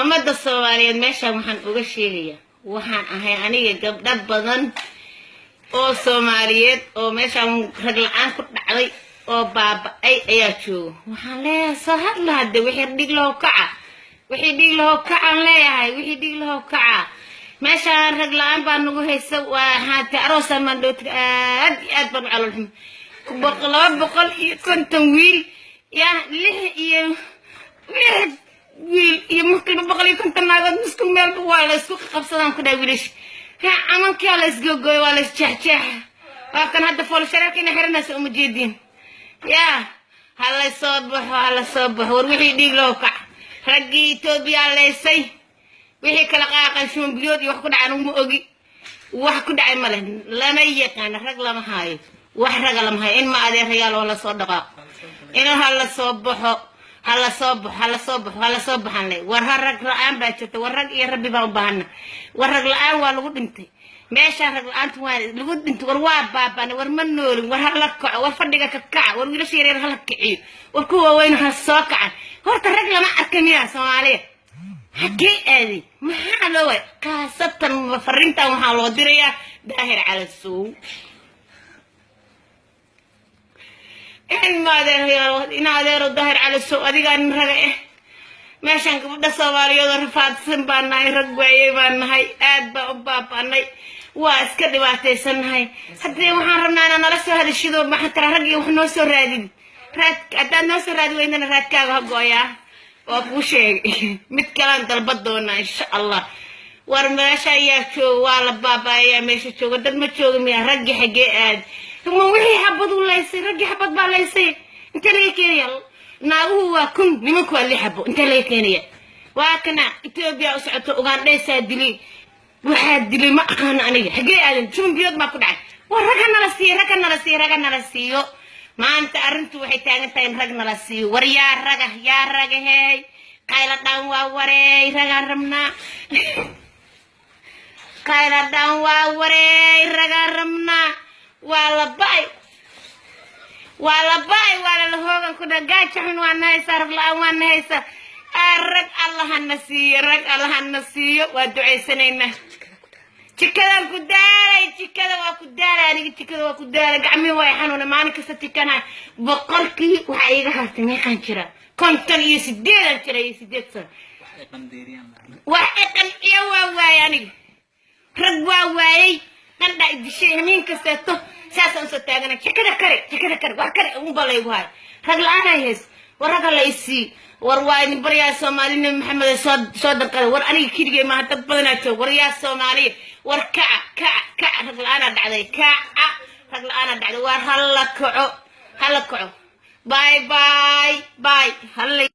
Ummadda Soomaaliyeed meeshaan waxaan uga sheegayaa, waxaan ahay aniga gabdho badan oo Soomaaliyeed oo meeshaan rag la-aan ku dhacday oo baaba-ay ayaa jooga. Waxaan leeyahay, soo hadla hadde. Wixii dhig lahow kaca, wixii dhig lahow kacaan leeyahay, wixii dhig lahow kaca. Meeshaan rag la-aan baa nagu haysa. Waa haate aroosaa maandhowtiga, aad iyo aad baan u caloolxuma. 250 wiil ya lix iyo lix wiil iyo markiiba 150 naagood isku meelba waa la isku qabsadaan ku dhahay. Wiilasha ha camankaa la isgogooy, waa la isjeexjeexa. Waa kan hadda foolshareerka ina xiranaysa, uma jeediin yaa? Ha la soo baxo, ha la soo baxo. War wixii dhiig loo kac, raggii Etoobiya leysay, wixii kala qaaqan shumbiyood iyo wax ku dhacay anuguma ogi. Wax ku dhacay male, lama yaqaana. Rag lama haayo, wax raga lama hayo. In ma adeerayaal oo la soo dhaqaaqo, in ha la soo baxo, ha la soo baxo, ha la soo baxo, ha la soo baxan le. War ha rag la-aan baa jirta. War rag iyo rabbi baan u baahana. War rag la-aan waa lagu dhintay meeshaa, rag la-aanta waa lagu dhintay. War waa baabana, war ma noolin. War ha la kaco, war fadhiga ka kaca, war wiilasha yaryar ha la kiciyo, war kuwa waaweyn ha soo kacan. Horta rag lama arka miyaa Soomaaliya? Xaggee aaday? Maxaa loo waay? Khaasatan fariintan waxaa loo dirayaa Daahir Calasow. In ma adeerayaal, in adeero Daahir Calasow, adigaa nin raga eh. Meeshaan gabadha Soomaaliyeed oo rafaadsan baan nahay, rag waayey baan nahay, aad baan u baaba'nay, waa iska dhibaataysannahay. Haddii waxaan rabnaa inaad nala soo hadashido, maxaa tara rag iyo wax noo soo raadid. Raad haddaad noo soo raadi weydana, raadkaaga ha gooyaa, waa kuu sheegay. Mid kalaan dalba doonaa, insha Allah. War meesha ayaa jooga, waa la baaba'ayaa. Meesha jooga dad ma jooga miya? Raggii xaggee aad? Ma wixii xabad u laysay? Raggii xabad baa laysay. Intee laga keenaya? Naaguhu waa 1000, nimanku waa lix xabo. Intee laga keenaya? Waa kana Etoobiya u socoto, Ugandhaysaa dilay, waxaa dilay ma aqaano aniga. Xaggee aadan? Jumbiyood baa ku dhacay. War rag ha nala siiyo, rag ha nala siiyo, rag ha nala siiyo. Maanta arrintu waxay taagan tahay in rag nala siiyo. War yaa raga, yaa raga? Hey, qayla dhaan waa wareey, ragaan rabnaa. Qayla dhaan waa wareey, ragaan rabnaa. Waa la ba'ay, waa la ba'ay, waa lala hoogan ku dha. Gaaja xun waa nahaysaa, rag la-aan waa nahaysaa. Rag Allahana siiyo, rag Allahana siiyo. Waa ducaysanaynaa. Jikadaan ku daalay, jikada waa ku daalay aniga, jikada waa ku daalay. Gacmihi waa xanuuna, maalin kasta jikanahay. Boqolkii waxaa iiga hartay, meeqaan jira? 58-aan jira iyo 8 sano. Wax i qanciyo waa waayay aniga, rag waa waayay. Qandhaa idishay, hamiin kasteeto saasaan usoo taagana. Jikada kare, jikada kare, wax kare unba laygu hayo. Rag la-aan ay hays. War ragga la isii. War waa idin baryaa, Soomaali Nabi Maxamed, soo soo danqada. War aniga keligay maaha, dad badanaa joog. War yaa Soomaaliya, war kaca, kaca, kaca. Rag la-aanaa dhacday, kaca, rag la-aanaa dhacday. War hala kaco, hala kaco. Bye bye bye. Hala.